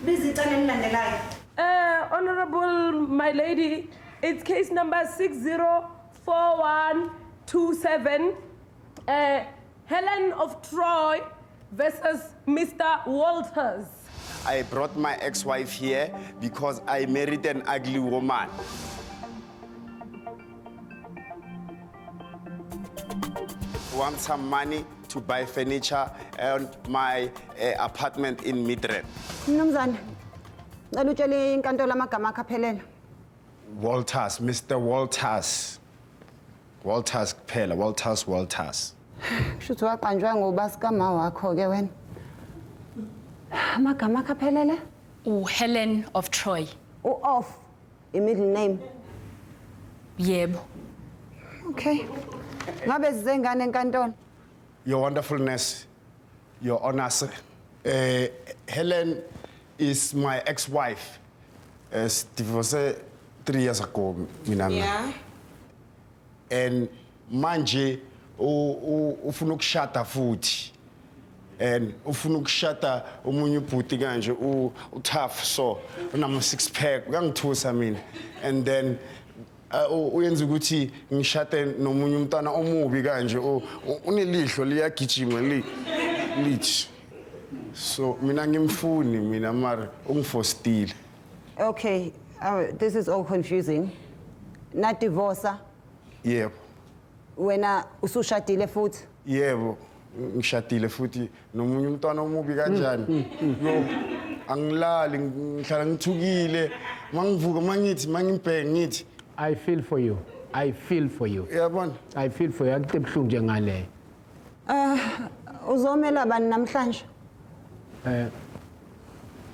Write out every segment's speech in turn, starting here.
Biza icala elilandelayo. Honorable my lady, it's case number 604127. Helen of Troy versus Mr. Walters. I brought my ex-wife here because I married an ugly woman. Want some money to buy furniture and my apartment in Midrand. Mnumzane, ngicela utshele inkantolo amagama akho aphelele. Walters, Mr. Walters. Walters kuphela, Walters, Walters. Kusho ukuthi waqanjwa ngobasi kama wakho ke wena. Amagama akho aphelele? UHelen of Troy. U-off, i-middle name. Yebo. Okay. Ngabe sizengane enkantolo? Your wonderfulness, your honors. Helen is my ex-wife. Divorced 3 years ago, mina. Yeah. And manje ufuna ukushada futhi. And ufuna ukushada omunye ubhuti kanje u tough so unama six pack uyangithusa mina. And then uyenza ukuthi ngishade nomunye umntwana omubi kanje unelihlo liyagijima lithi. So mina ngimfuni mina mara ungifostile. Okay, this is all confusing. Na divorce? Yebo. Wena usushadile futhi? Yebo, ngishadile futhi nomunye umntwana omubi kanjani? Yo, angilali, ngihlala ngithukile. Mangivuka mangithi mangimbheke ngithi I feel for you. I feel for you. Uyabona? I feel for you. Akukho ebuhlungu njengale. Uzomela bani namhlanje?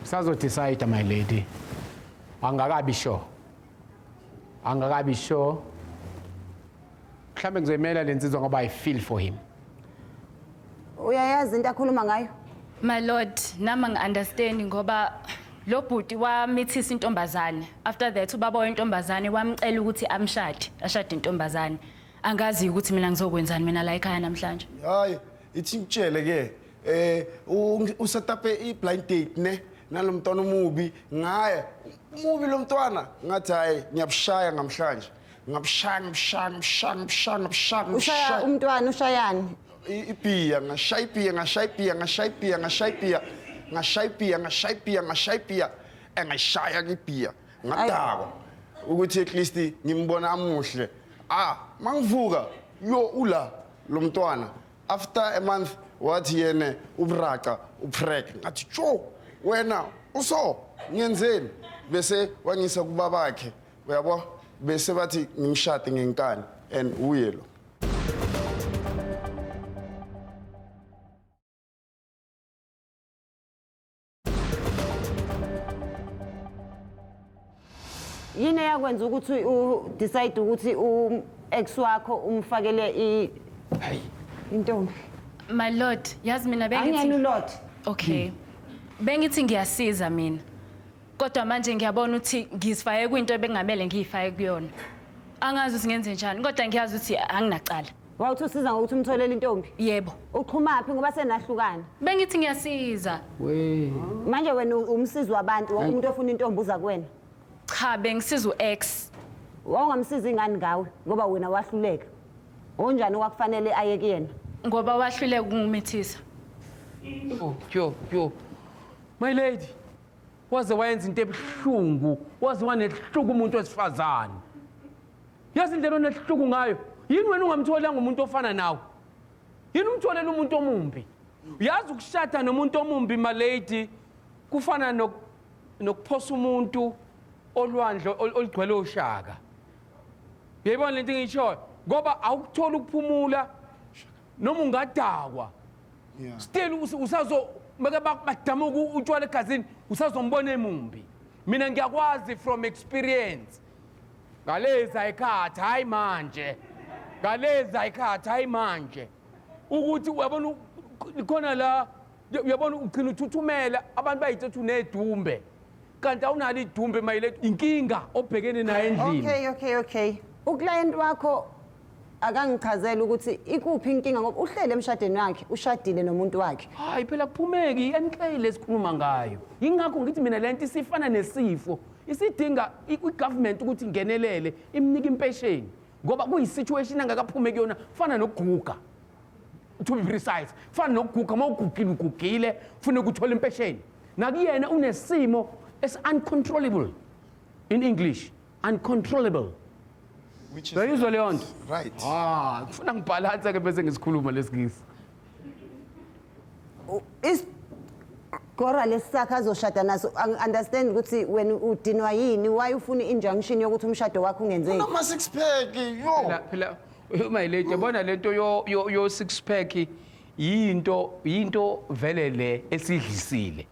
Sazo decide my lady. Angakabi sure. Angakabi sure. Mhlambe ngizoyimela le nsizwa ngoba I feel for him. Uyayazi into akhuluma ngayo? My lord, nami ngi-understand ngoba lo bhuti wamithisa intombazane. After that ubaba wentombazane wamcela ukuthi amshade, ashade intombazane. Angazi ukuthi mina ngizokwenzani mina la ekhaya namhlanje. Hayi, ithi ngitshele ke, usetape i-blind date ne nalomntwana omubi ngaye. Umubi lo mntwana ngathi hayi ngiyabushaya namhlanje. Ngabushaya, ngabushaya, ngabushaya, ngabushaya, ngabushaya, Ushaya ngabushaya. umntwana ushayani? Ibhiya, ngashaya ibhiya, ngashaya ibhiya, ngashaya ibhiya, ngashaya ibhiya, ngashaya ibhiya, ngashaya ibhiya, ngashaya ibhiya, engashaya ibhiya. Ngadakwa ukuthi at least ngimbona amuhle. Mangivuka yo ula lo mntwana. After a month wathi yena ubraca uprek. Ngathi tjo wena uso ngiyenzeni? Bese wangisa kubabakhe. Uyabo? Bese bathi ngimshade ngenkani and uye lo. Yini eyakwenza ukuthi u decide ukuthi u ex wakho umfakele i Hayi. intombi? My lord, yazi mina bengithi Angiyena ulord. Okay. Bengithi ngiyasiza mina. Kodwa manje ngiyabona ukuthi ngizifake kwinto ebengamele ngiyifake kuyona. Angazi ukuthi ngenze njani, kodwa ngiyazi ukuthi anginacala. Wawuthi usiza ngokuthi umtholele intombi? Yebo. Uxhumaphi ngoba senahlukana? Bengithi ngiyasiza. We. Manje wena umsizi wabantu, wonke umuntu ofuna intombi uza kuwena. Cha, bengisiza u-ex. Wawungamsiza ingane ngawe ngoba wena wahluleka. Onjani okwakufanele aye kuyena? Ngoba wahluleka ukungimithisa. Oh, yo, yo. My lady, waze wayenza into ebuhlungu, waze wanehluku umuntu wesifazane. Yazi indlela onehluku ngayo? Yini wena ungamtholanga umuntu ofana nawe? Yini umtholele umuntu omumbi? Uyazi ukushada nomuntu omumbi, my lady, kufana nokuphosa umuntu olwandle olugcwele oshaka. Uyayibona lento engiyishoyo? Ngoba awukutholi ukuphumula noma ungadakwa. Still usazo make badamuka utshwala egazini, usazombona emumbi. Mina ngiyakwazi from experience. Ngaleza ikhathi hayi manje. Ngaleza ikhathi hayi manje. Ukuthi uyabona khona la uyabona ugcina uthuthumela abantu bayithethe unedumbe. Kanti awunalo idumbe mayile inkinga obhekene nayo endlini. Okay, okay, okay. Uclient wakho Akangichazele ukuthi ikuphi inkinga ngoba uhlele emshadweni wakhe, ushadile nomuntu wakhe. Hayi phela kuphumeki i-NK lesikhuluma ngayo. Yingakho ngithi mina lento isifana nesifo. Isidinga i-government ukuthi ingenelele imnike impesheni ngoba kuyi-situation angakaphume kuyona kufana nokuguga. To be precise, kufana nokuguga uma ugugile ugugile kufuneka uthole impesheni. Nakuyena unesimo esi-uncontrollable. In English, uncontrollable. Which is Uyayizwa leyo nto? Right. Ah, kufuna ngibhalanse ke bese ngisikhuluma lesingisi. Isigora lesakhe azoshada naso, angi-understand ukuthi wena udinwa yini, why ufuna i-injunction yokuthi umshado wakho ungenzeki. Unama six pack yo. Phela phela my lady, yabona lento yo six pack yinto vele le esidlisile.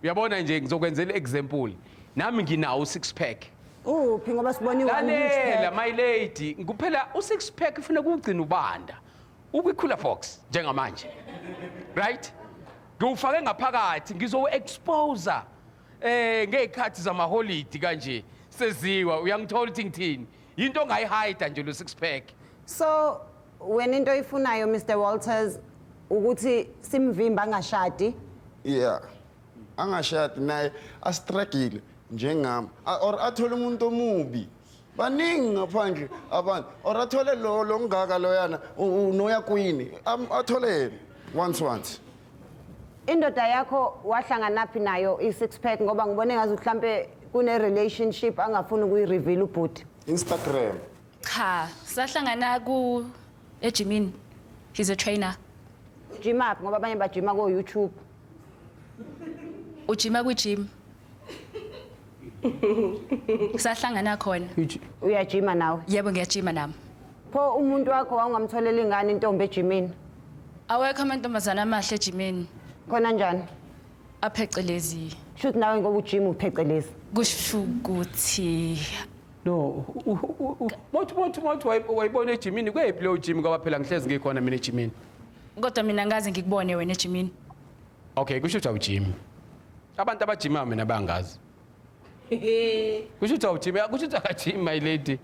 Uyabona nje ngizokwenzela example. Nami nginawo six pack. Uphi ngoba sibona i-one huge Lalela pack. my lady, kuphela u six pack kufuneka ugcine ubanda. Ukwi-cooler box njengamanje. Right? Ngiwufake ngaphakathi ngizowu-expose ngey'khathi zamaholidi kanje seziwa uyangithola ukuthi ngithini. Into ongayihide nje lo six pack. So wena into oyifunayo Mr Walters ukuthi simvimba angashadi. Yeah. Angashadi naye astruggle njengami or athole umuntu omubi. Baningi ngaphandle abantu or athole lo ngaka loyana unoya kwini athole yena once. Indoda yakho wahlanganaphi nayo i-six pack ngoba ngibone ngathi mhlambe kune relationship angafuni ukuyireveal ubhuti. Instagram. Cha, sahlangana ku ejimini. He's a trainer. Gym up ngoba abanye bajima ko YouTube. Ujima kwi-gym. Sahlangana khona. Uyajima nawe. Yebo ngiyajima nami. Pho umuntu wakho wawungamtholela ingane intombi ejimini? Awekho amantombazana amahle ejimini. Khona njani? Aphecelezi. Shuthi nawe ngoba ujima uphecelezi. Kusho ukuthi No, mothi wayibona ejimini kweyiphi leyo gym ngoba phela ngihlezi ngikhona mina ejimini. Kodwa mina ngaze ngikubone wena ejimini. Okay, kusho ukuthi awujimi. Abantu abajimayo mina bangazi. Kusho ukuthi awujimi, kusho ukuthi akajimi my lady.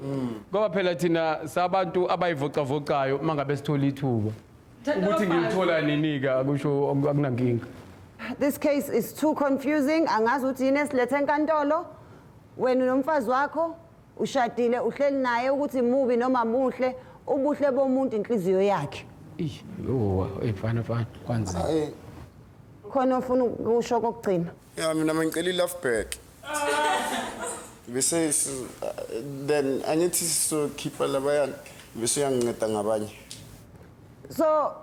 Ngoba phela thina sabantu abayivocavocayo uma ngabe sithola ithuba. Ukuthi ngilithola nini-ke akusho akunankinga. This case is too confusing. Angazi ukuthi yini esilethe enkantolo. Wena nomfazi wakho ushadile uhleli naye ukuthi mubi noma muhle, ubuhle bomuntu inhliziyo yakhe. Ih, yo, mfana mfana kwanzima. Hayi. Khona ofuna ukusho kokugcina. Ya mina ngicela i-love back. Bese then angithi sizokhipha labayana bese uyanginceda ngabanye. So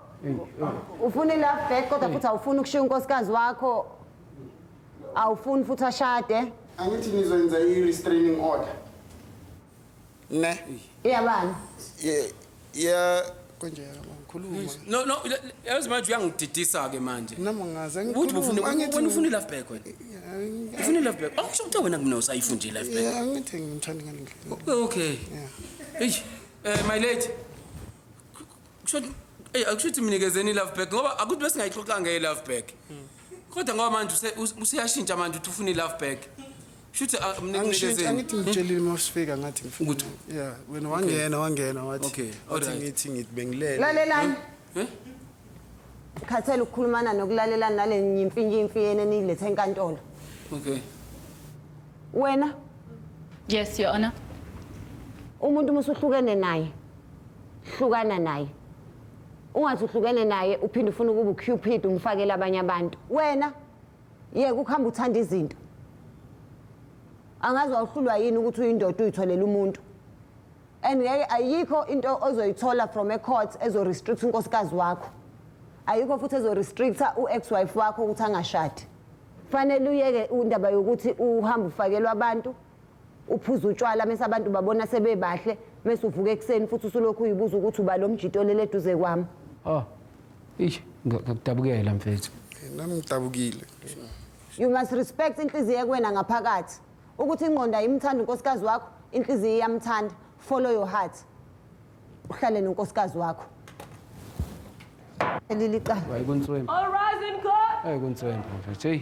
ufuna i-love back kodwa futhi awufuni ukushiya unkosikazi wakho. Awufuni futhi ashade. Angithi nizoyenza i-restraining order. Ne? Iyabani? Ya konje ngikhuluma. No, yazi manje uyangididisa ke manje. Nami ngaze Ukuthi ufuna angithi wena ufuna i-love back wena. Ufuna i-love back. Awusho ukuthi wena mina usayifuna nje i-love back. Yeah, angithi ngimthanda ngale ndlela. Okay. Hey, my lady. Kusho akusho ukuthi mnikezeni i-love back ngoba akuthi bese ngayixoxa nge-love back. Kodwa ngoba manje useyashintsha manje uthi ufuna i-love back. Shuthi Angishintshe mnikezeni. angithi ngitshelile uma usifika ngathi ngifuna. Ukuthi? Yeah, wena wangena wathi. Okay, Wathi alright. ngithi bengilele. Lalelani. Eh? Khathele ukukhulumana nokulalelana nale nyimfi nyimfi yena enilethe enkantolo. Okay. Wena Yes, Your Honor. umuntu uma usuhlukene naye hlukana naye. Ungathi uhlukene naye uphinde ufune ukuba uCupid umfakele abanye abantu. Wena yeke ukuhamba uthanda izinto. Angazi wawuhlulwa yini ukuthi uyindoda uyitholele umuntu. And ngeke ayikho into ozoyithola from a court ezo restrict unkosikazi wakho. Ayikho futhi ezo restricta u-ex-wife wakho ukuthi angashadi. Fanele uyeke indaba yokuthi uhambe ufakelwa abantu uphuza utshwala mase abantu babona sebebahle mase uvuka ekuseni futhi usulokhu uyibuza ukuthi uba lo mjito olele eduze kwami. Ah. Ish, ngiyakudabukela mfethu. Nami ngidabukile. You must respect inhliziyo kuwena ngaphakathi. Ukuthi ingqondo ayimthanda unkosikazi wakho, inhliziyo iyamthanda. Follow your heart. Uhlale nonkosikazi wakho. Leli cala. Hayi kunswempu. All rise in court. Hayi kunswempu mfethu. Hey.